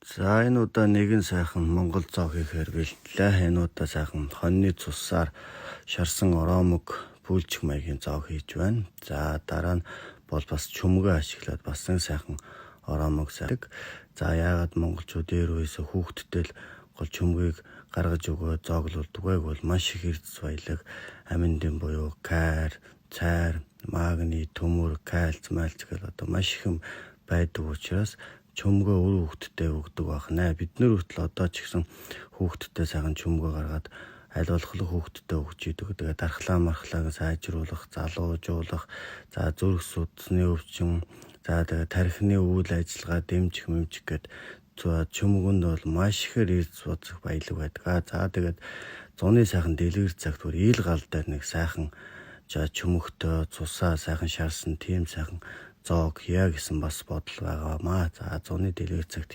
За, энэ удаа нэгэн сайхан монгол зоог хийхээр бэлтлээ. Энэ удаа сайхан хоньны цусаар шарсан ороомог пүүлжих маягийн зоог хийж байна. За, дараа нь бол бас чөмгөө ашиглаад бас нэг сайхан ороомог сайхан. За, яагаад монголчууд дээр үеэс хүүхдтэй л гол чөмгийг гаргаж өгөө зооглуулдаг вэ гэвэл маш их эрдэс баялаг аминдын буюу кар, цайр, магний, төмөр, кальц, мальц гэл одоо маш их юм байдаг учраас чөмгөө үр хүүхдтэй өгдөг байх нэ. Бид нар хүртэл одоо ч гэсэн хүүхдтэй сайхан чөмгөө гаргаад аль болох хүүхдтэй өгч идэг. Тэгээ дархлаа мархлааг сайжруулах, залуужуулах, за зүрх судасны өвчин, за тэгээ тархины үйл ажиллагаа дэмжих мэмжих гээд чөмгөнд бол маш ихээр эрдэс бодох баялаг байдаг. За, тэгээд зуны сайхан дэлгэр цагт бүр ил гал дээр нэг сайхан чөмөгтөө цусаа сайхан шарсан тийм сайхан зоог хийя гэсэн бас бодол байгаамаа. За, зуны дэлгэр цагт